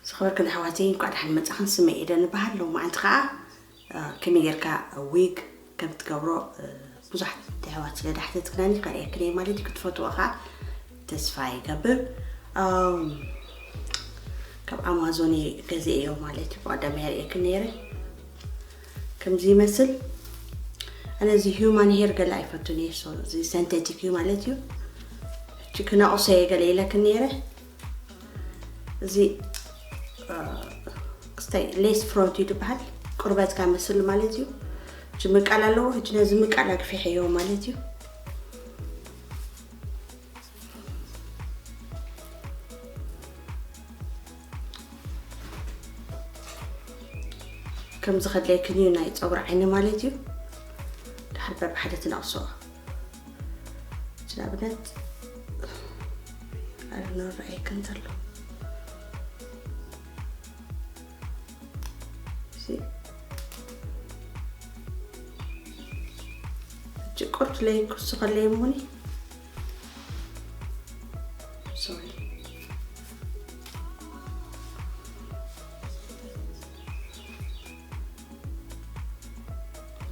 ዝኸበርክን ኣሕዋተይ፣ እንኳዕ ደሓን መጻኽን። ስመይ ኤደን እበሃል። ሎማዓንቲ ኸዓ፣ እ፣ ከመይ ጌርካ ዊግ ከም ትገብሮ፣ እ፣ ብዙሓት ኣሕዋት ስለ ዳሕተትክናኒ ከርእየክን እየ ማለት እዩ። ክትፈትዎ ኸዓ ተስፋ ይገብር። እም፣ ካብ ኣማዞን እየ ገዚኤዮ ማለት እዩ። ብቐዳማይ ኣርእየክን ነይረ። ከምዚ ይመስል። ኣነ እዚ ሂዩማን ሄር ገለ ኣይፈቱን እየ። ሶ፣ እዚ ሰንተቲክ እዩ ማለት እዩ። ሕጂ ክነቕሶ እየ ገለ ኢለክን ነይረ። እዚ፣ እ፣ ክስታይ ሌስ ፍሮንት እዩ ዝበሃል። ቁርበትካ መስል ማለት እዩ። ሕጂ ምቃል ኣለዎ። ሕጂ ነዚ ምቃል ኣግፊሐዮ ማለት እዩ። ከምዚ ከድለየክን እዩ ናይ ጸጉሪ ዓይኒ ማለት እዩ። ድሓር በብሓደ ትነቕሶ። ንኣብነት፣ ኣይ ዶንት ኖ፣ ረኣየክን ዘሎ። እዚ ሕጂ ቁርት ለይ ክስኸለይ እሙኒ። ሶሪ።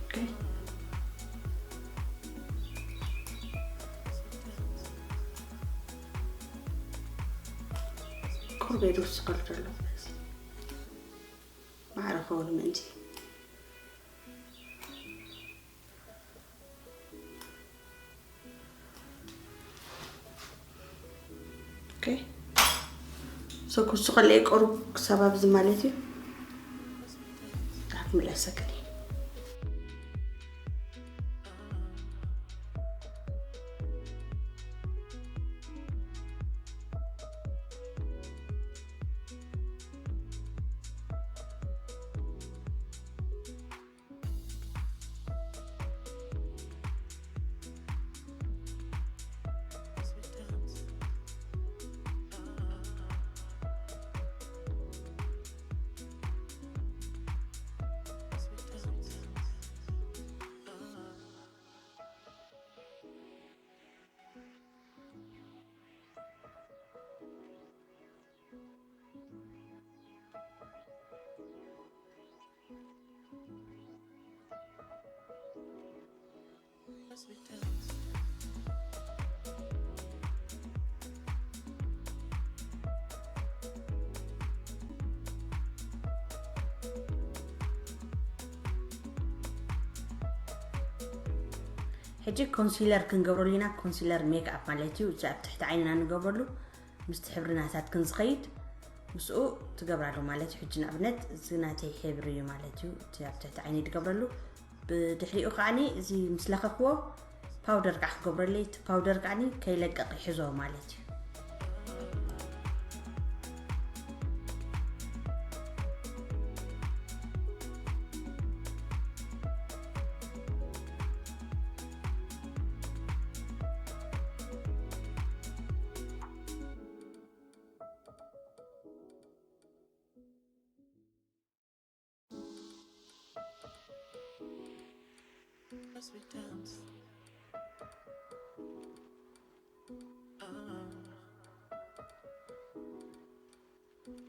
ኦኬ። ቁርብ እየ ዝውስኸሉ ዘለኹ። ማዕረ ክኸውን ምእንቲ። ኦኬ። ሶ ክሱ ከለየ ቁሩብ ክሳብ ኣብዚ ማለት እዩ። ካብ ምለሰክኒ። ሕጂ ኮንሲለር ክንገብረሉ ኢና። ኮንሲለር ሜክኣፕ ማለት እዩ። እዚ ኣብ ትሕቲ ዓይንና ንገብረሉ፣ ምስቲ ሕብሪ ናታትክን ዝኸይድ ምስኡ ትገብራሉ ማለት እዩ። ሕጂ ንኣብነት እዚ ናተይ ሕብሪ እዩ ማለት እዩ፣ እቲ ኣብ ትሕቲ ዓይኒ ትገብረሉ። ብድሕሪኡ ከዓኒ እዚ ምስ ለኸኽዎ ፓውደር ከዓ ክገብረለይ፣ እቲ ፓውደር ከዓኒ ከይለቀቕ ይሕዞ ማለት እዩ። As we dance. Ah.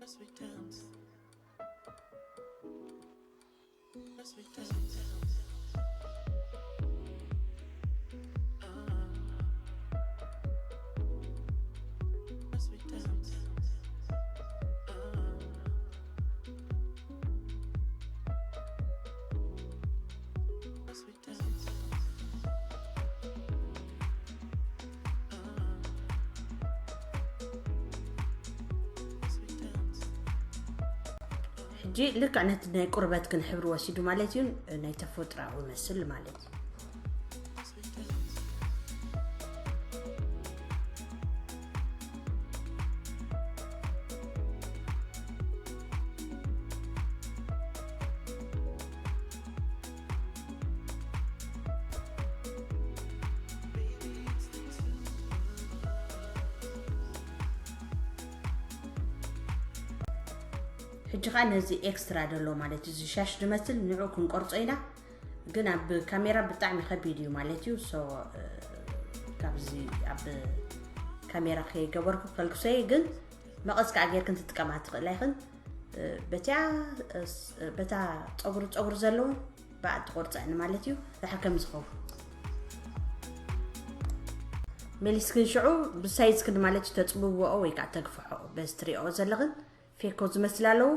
As we dance. As we dance. Ah. As we dance. Ah. As we ሕጂ ልክዕ ነቲ ናይ ቁርበትክን ሕብሪ ወሲዱ ማለት እዩ፣ ናይ ተፈጥሮኣዊ መስል ማለት እዩ። ሕጂ ኸኣ ነዚ ኤክስትራ ዘሎ ማለት እዩ፣ እዚ ሻሽ ዝመስል ንዑ ክንቆርጾ ኢና። ግን ኣብ ካሜራ ብጣዕሚ ከቢድ እዩ ማለት እዩ። ሶ፣ እ፣ ካብዚ ኣብ ካሜራ ከይገበርኩ ከልግሶ እየ፣ ግን መቐስ ከዓ ጌርክን ትጥቀማ ትኽእላ ይኽን። በቲያ በታ ፀጉሪ ፀጉሪ ዘለውን ብኣ ትቆርፀኒ ማለት እዩ። ድሓር ከም ዝኸውን መሊስክን ሽዑ ብሳይዝክን ማለት እዩ ተፅብብኦ ወይ ከዓ ተግፍሖ። በዚ ትሪኦ ዘለኽን ፌኮ ዝመስል ኣለዉ።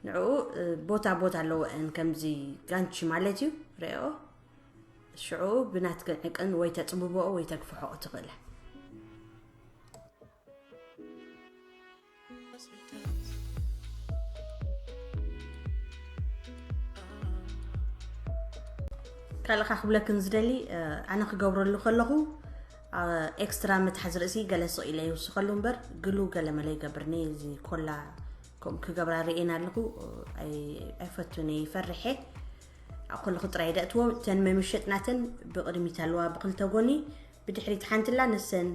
ንዕኡ ቦታ ቦታ ኣለዎ እን ከምዚ ጋንቺ ማለት እዩ። ሪኦ ሽዑ ብናትክን ዕቅን ወይ ተፅብብኦ ወይ ተግፍሖ ትኽእለ። ካልእ ክብለክን ዝደሊ ኣነ ክገብረሉ ከለኹ ኤክስትራ መትሓዚ ርእሲ ገለ ስቕ ኢለ ይውስኸሉ እምበር ግሉ ገለ መለ ይገብርኒ እዚ ኮላ ከምኡ ክገብራ ርእየን ኣለኹ። ኣይፈቱን እየ ይፈርሐ። ኣብ ከለኹ ጥራይ ደእትዎ እተን መምሸጥ ናተን ብቕድሚት ኣለዋ ብክልተ ጎኒ ብድሕሪት ሓንትላ ንሰን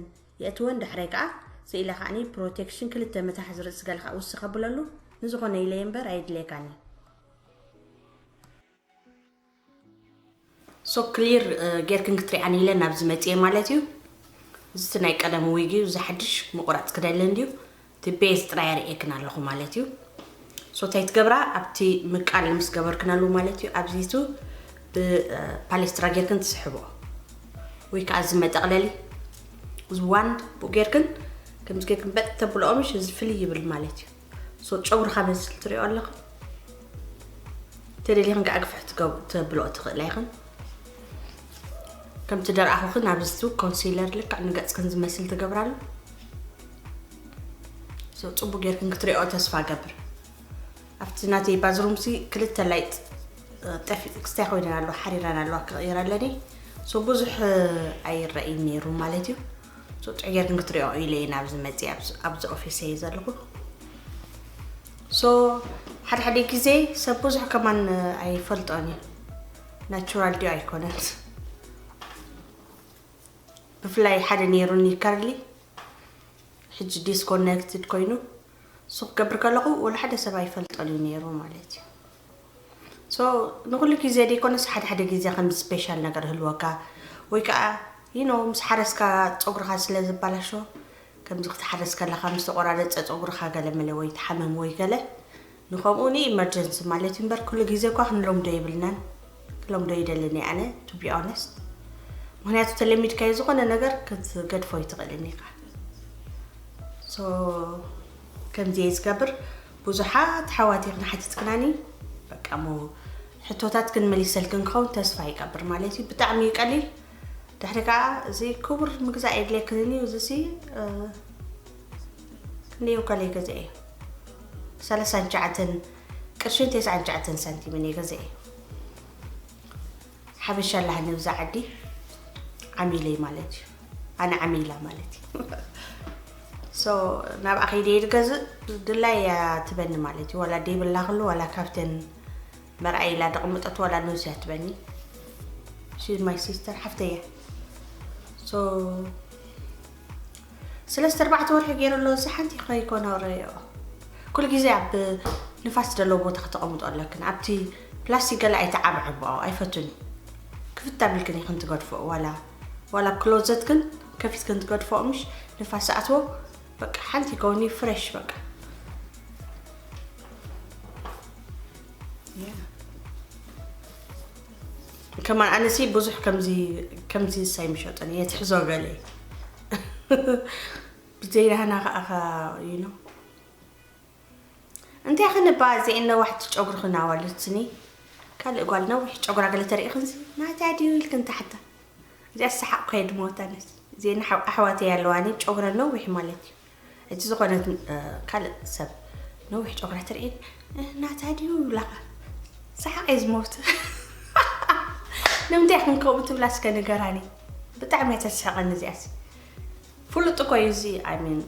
የእትወን ዳሕራይ ከዓ ስኢለ ከዓኒ ፕሮቴክሽን ክልተ መታሕዚ ርእሲ ገለ ከዓ ውስኽ ኣብለሉ። ንዝኾነ ኢለ እየ እምበር ኣየድልየካኒ። ሶ ክሊር ጌርክን ክትሪኣን ኢለ ናብዚ መፅየ ማለት እዩ። እዚ ናይ ቀደም ዊግ እዩ። እዚ ሓድሽ ምቁራፅ ክደሊ እንድዩ እቲ ቤዝ ጥራይ ኣርእየክን ኣለኹ ማለት እዩ። ሶ እንታይ ትገብራ ኣብቲ ምቃል ምስ ገበርክናሉ ማለት እዩ ኣብዚቱ ብፓሌስትራ ጌርክን ትስሕቦ ወይ ከዓ እዚ መጠቕለሊ እዚ ዋንድ ብኡ ጌርክን ከምዚ ጌርክን በጥ ተብልኦ ምሽ እዚ ፍልይ ይብል ማለት እዩ። ሶ ጨጉርኻ መስል ትሪኦ ኣለኹ ተደሊኽን ከዓ ግፍሕ ተብልኦ ትኽእላ ይኽን። ከምቲ ደርኣኹኽን ኣብዚቱ ኮንሲለር ልክዕ ንገፅክን ዝመስል ትገብራሉ። ሶ ፅቡቅ ጌርክን ክትሪኦ ተስፋ ገብር። ኣብቲ ናተይ ባዝሩም ሲ ክልተ ላይት ጠፊ ክስታይ ኮይነን ኣለዋ ሓሪረን ኣለዋ ክቕይረለኒ ሶ ብዙሕ ኣይረእይ ነይሩ ማለት እዩ። ሶ ጥዑይ ጌርክን ክትሪኦ ኢለ እየ ናብዚ መፅእ ኣብዚ ኦፊስ እየ ዘለኹ። ሶ ሓደ ሓደ ግዜ ሰብ ብዙሕ ከማን ኣይፈልጦን እዩ ናቹራል ድዩ ኣይኮነን። ብፍላይ ሓደ ነይሩኒ ከርሊ ሕጂ ዲስኮነክትድ ኮይኑ እሱ ክገብር ከለኹ ወላ ሓደ ሰብ ኣይፈልጦን እዩ ነይሩ ማለት እዩ። ሶ ንኩሉ ግዜ ደይኮነስ ሓደ ሓደ ግዜ ከም ስፔሻል ነገር ህልወካ ወይ ከዓ ይኖ ምስ ሓረስካ ፀጉርካ ስለ ዝበላሾ ከምዚ ክትሓረስ ከለካ ምስ ተቆራረፀ ፀጉርካ ገለ መለ ወይ ትሓመም ወይ ገለ ንከምኡ ንኢመርጀንሲ ማለት እዩ እምበር ኩሉ ግዜ እኳ ክንለምዶ የብልናን። ክለምዶ ይደልን እየ ኣነ ቱ ቢ ኦነስት። ምክንያቱ ተለሚድካዮ ዝኾነ ነገር ክትገድፎ ይትኽእልን ኢኻ። ሶ ከምዚ እየ ዝገብር። ብዙሓት ሓዋት ክንሓትትክናኒ በቃ ሞ ሕቶታት ክንመሊሰልክን ክኸውን ተስፋ ይገብር ማለት እዩ። ብጣዕሚ እዩ ቀሊል። ድሕሪ ከዓ እዚ ክቡር ምግዛእ የድልየክንን እዩ። እዚ ሲ ክንደይ ውከለ ይገዝአ እዩ? ሰላሳን ትሽዓተን ቅርሽን ተስዓን ትሽዓተን ሳንቲምን ይገዝአ እዩ። ሓበሻ ኣላህኒ ብዛ ዓዲ ዓሚለይ ማለት እዩ። ኣነ ዓሚላ ማለት እዩ። ሶ ናብኣ ከይደ ይድገዝእ ድላይ እያ ትበኒ ማለት እዩ። ዋላ ደይብላ ክሉ ዋላ ካብተን መርኣይ ኢላ ደቕምጠት ዋላ ንስ እያ ትበኒ። She's my sister ሓፍተይ እያ። ሶ ስለስተ ኣርባዕተ ወርሒ ገይሩ ኣሎ። እዚ ሓንቲ ከይኮነ ረዮ ኩሉ ግዜ ኣብ ንፋስ ዘለዎ ቦታ ክተቐምጦ ኣለክን። ኣብቲ ፕላስቲክ ገለ ኣይተዓብዐቦ ኣይፈቱን። ክፍት ኣቢልክን ኢኽን ትገድፎ ዋላ ዋላ ክሎዘት ግን ከፊት ግን ትገድፎ ምሽ ንፋስ ኣትዎ በቃ ሓንቲ ከውኒ ፍሬሽ በቃ ከማን ኣነሲ ብዙሕ ከምዚ ከምዚ ሳይ ምሸጠን እየ ትሕዞ ገለ ብዘይናህና ከዓ you know እንታይ ክንባ እዚኤን ነዋሕቲ ጨጉሪ ክናዋልትኒ ካልእ ጓል ነዊሕ ጨጉራ ገለ ተሪኢኽንሲ ናታ ድዩ ኢልክን ተሓታ። እዚኣ ሰሓቕ ከየድሞታ ነስ እዚኤን ኣሕዋተይ ኣለዋኒ ጨጉረን ነዊሕ ማለት እዩ። እቲ ዝኾነት ካልእ ሰብ ነዊሕ ጨጉራ ተርእየን ናታ ድዩ ይብላኻ ሰሓቕ እየ ዝሞት። ንምንታይ ክንከምኡ ትብላ እስከ ንገራኒ። ብጣዕሚ እያ ተስሕቐኒ እዚኣሲ። ፍሉጥ እኮ እዩ እዚ ኣይ ሚን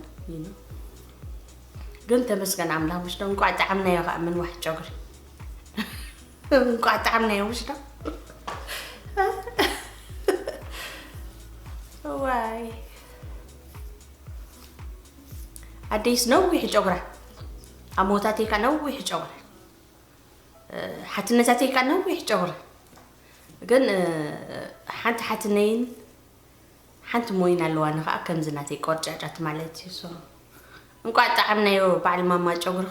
ግን ተመስገን ኣምላኽ ምሽ ዶ እንቋዕ ጣዕምናዮ ከዓ ምንዋሕ ጨጉሪ እንቋዕ ጣዕምናዮ ምሽ ዶ ዋይ ኣደይስ ነዊሕ ጨጉራ ኣሞታተይ ከዓ ነዊሕ ጨጉራ ሓትነታተይ ከዓ ነዊሕ ጨጉራ ግን ሓንቲ ሓትነይን ሓንቲ ሞይን ኣለዋኒ ከዓ ከምዚ ናተይ ቆርጫጫት ማለት እዩ ሶ እንቋዕ ጣዕምናዮ በዓል ማማ ጨጉሪ።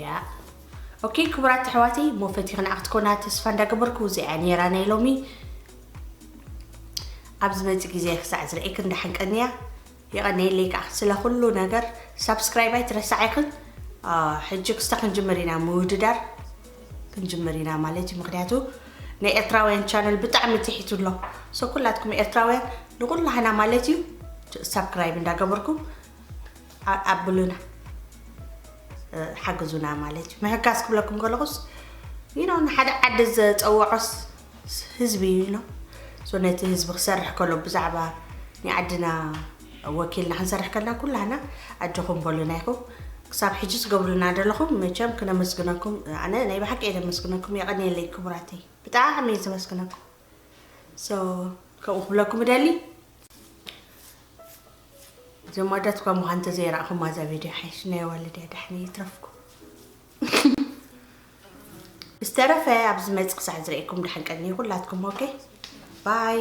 ያ ኦኬ፣ ክቡራት ኣሕዋተይ፣ ሞፈቲ ክንዓ ክትኮና ተስፋ እንዳገበርኩ፣ እዚኣ ነይራ ናይ ሎሚ። ኣብ ዝመጽእ ግዜ ክሳዕ ዝርእየክን ደሓን ቀንያ። የቐንየለይ ከዓ ስለ ኩሉ ነገር። ሳብስክራይብ ኣይትረስዓ ኢኽን። አ፣ ሕጂ ክስታ ክንጅምር ኢና፣ ምውድዳር ክንጅምር ኢና ማለት እዩ። ምኽንያቱ ናይ ኤርትራውያን ቻነል ብጣዕሚ ትሒቱ ኣሎ። ሶ ኩላትኩም ኤርትራውያን ንኩላህና ማለት እዩ ሳብስክራይብ እንዳገበርኩም ኣ-፣ ኣብሉና፣ እ፣ ሓግዙና ማለት እዩ። ምሕጋዝ ክብለኩም ከለኹስ፣ you know፣ ንሓደ ዓዲ ዘጸውዖስ ህዝቢ እዩ፣ you know። ሶ ነቲ ህዝቢ ክሰርሕ ከሎ ብዛዕባ ናይ ዓድና ወኪልና ክንሰርሕ ከለና ኩላህና ኣጆኹም በሉና ኢኹም። ክሳብ ሕጂ ትገብሩልና ዘለኹም መቸም ክነመስግነኩም፣ ኣነ ናይ ብሓቂ እየ ዘመስግነኩም። የቐንየለይ ክቡራተይ፣ ብጣዕሚ እየ ዘመስግነኩም። ሶ ከምኡ ክብለኩም እደሊ። እዞም ኣዳት እኳ ምዃን እንተዘይረኣኹም፣ ማዛ ቪድዮ ሓይሽ ናይ ዋልድ እያ፣ ዳሕኒ ይትረፍኩ። ዝተረፈ ኣብዚ መጽእ ክሳዕ ዝርእየኩም ደሓን ቀኒ ኩላትኩም። ኦኬ፣ ባይ።